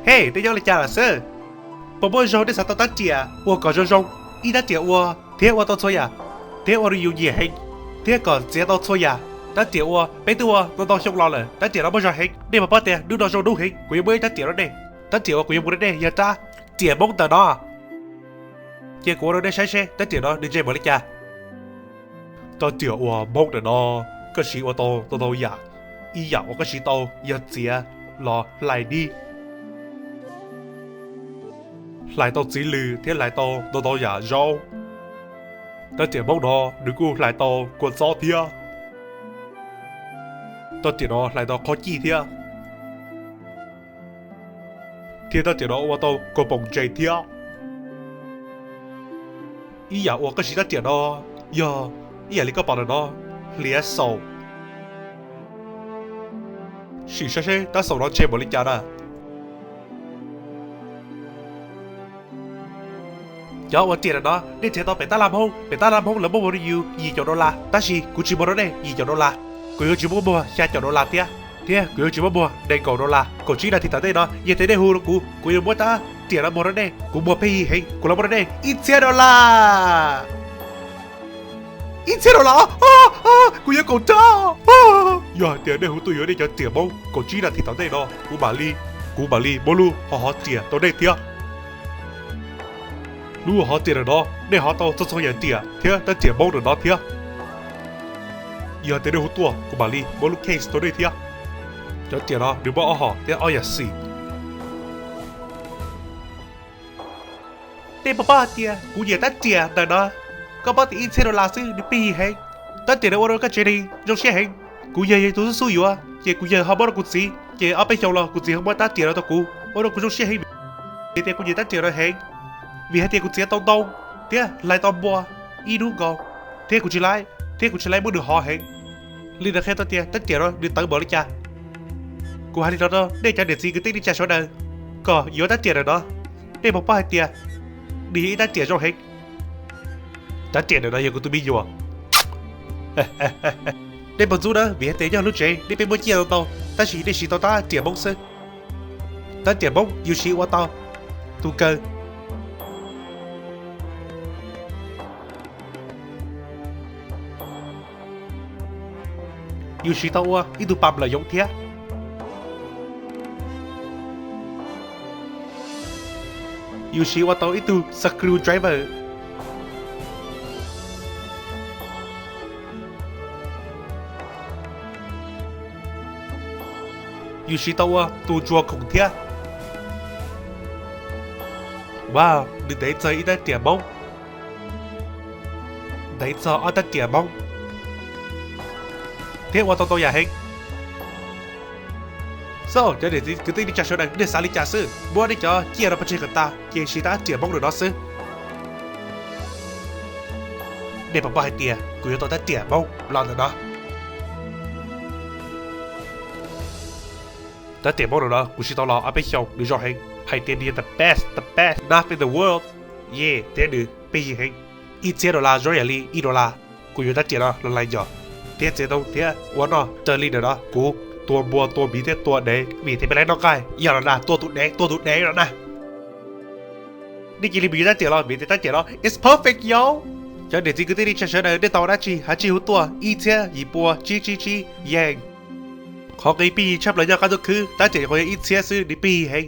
Hej, nej nyob li cas lawm xwb? Puas muaj zog nej xav tau tab riam uas kom zoo zoo, ib tab riam ua thiab ua tau txhua yam, thiab ua rau yus nyiam heev, thiab kom txiav tau txhua yam? Tab riam uas peb twb ua tau ntau xyoo los lawm, tab riam no muaj zog heev. Nej puas paub tias hnub no zoo hnub heev, kuv yuav muab ib tab riam rau nej. Tab riam uas kuv yuav muab rau nej yog tab riam Hmoob ntawm no. Cia kuv ua rau nej saib seb tab riam no nws ntse npaum li cas. Tab riam uas Hmoob ntawm no, koj siv ua tau tau tau yam, ib yam uas koj siv tau yog txiav los hlais dib, hlais tau txiv lws thiab hlais tau tau tau yam zaub. Tab riam Hmoob no nws kuj hlais tau kua txob thiab. Tab riam no hlais tau qhob cij thiab. Thiab tab riam no ua tau kua poom ntses thiab. Ib yam uas koj siv tab riam no yog ib yam li koj pom ntawm no, hliav xoom. Sim saib seb tab xoom no ntse npaum li cas na. Cov ua riam ntawm no nej txiav tau pem tab laj Hmoob, pem tab laj Hmoob lawv muab muag rau yus yim caum dollar, tab sis kuv tsis muag rau nej yim caum dollar. Kuv yuav tsis muab muag xya caum dollar thiab, thiab kuv yuav tsis muab muag nees nkaum dollar. Kaum tsib nas this tom ntej no yog tias nej hu rau kuv, kuv yuav muab tab riam no muag rau nej. Kuv muag pheej yig heev, kuv los muab rau nej ib txhiab dollar. Ib txhiab dollar, kuv yuav koom rau. Yog hais tias nej hu tuaj yuav nej cov riam Hmoob kaum tsib nas this tom ntej no, kuv mam li, kuv mam li muab lub hov hov riam rau nej thiab. Lub hov riam ntawm no, nej hov tau txhua txhua yam riam thiab tab riam Hmoob ntawm no thiab. Yog tias nej hu tuaj, kuv mam li muab lub case rau nej thiab. Cov riam no nws muaj ob hom thiab ob yam xim. Nej puas paub hais tias kuv nyiam tab riam ntawm no? Koj paub tias ib txhiab dollar xwb nws pheej yig heev. Tab riam no ua rau koj tsev neeg zoo siab heev. Kuv yawg yog tus xub xub yuav, ces kuv yawg ho muab rau kuv txiv, ces ob peb xyoos los kuv txiv ho muab tab riam no rau kuv, ua rau kuv zoo siab heev. Vim tias kuv nyiam tab riam no heev, vim hais tias kuv txiav tau ntoo thiab hlais tau npua ib hnub nkaus, thiab kuv tsis laib, thiab kuv tsis laib muab nws hov heev. Li ntawd qhia tau tias tab riam no nws tawv npaum li cas. Kuv hais li no rau nej cov niam txiv kwv tij neej tsa sawv daws kom yuav tab riam ntawm no. Nej puas paub hais tias nws yog ib tab riam zoo heev? Tab riam ntawm no yog kuv tus me nyuam. Nej puas ntxub na, vim hais tias nyob lub tsev nej pheej muab ciaj ntau ntau, tab sis nej siv tau tab riam Hmoob xwb. Tab riam Hmoob yus siv ua tau tus kawg. Yus siv tau ua ib tug pas nplawm yoov thiab. Yus siv ua tau ib tug screwdriver. Yus siv tau ua tus ntsuag khoom thiab. Wow, nws ntev txog ib tab riam Hmoob, ntev txog ob tab riam Hmoob, thiab ua tau ntau yam heev. So, cov niam txiv kwv tij neej tsa sawv daws, nej xav li cas xwb? Muab nej cov ciaj no pov tseg kom tas ces siv tab riam Hmoob ntawm no xwb. Nej puas paub hais tias kuv yuav tau tab riam Hmoob los ntawm no? Tab riam Hmoob ntawm no kuv siv tau los ob peb xyoos, nws zoo heev, hais tias nws yog the best, the best knife in the world. Ye, thiab nws pheej yig heev. Ib txhiab dollar zoo yam li ib dollar. Kuv yuav tab riam no los hlais nyom thiab txiav ntoo thiab ua noj raws li ntawm no. Kuv tua npua, tua miv thiab tua dev, vim tias peb laib noj nqaij. Yog los na, tua tus dev, tua tus dev los na. Nej cia li mus yuav tab riam los, vim tias tab riam no it's perfect, yo. Cov niam txiv kwv tij neej tsa sawv daws, nej tau dab tsi haj tsij hu tuaj ib txhiab yim pua tsib tsib tsib yees. Qhov nqi pheej yig tshaj plaws nyob qab ntuj khwb, tab riam qhov yog ib txhiab xwb nws pheej yig heev.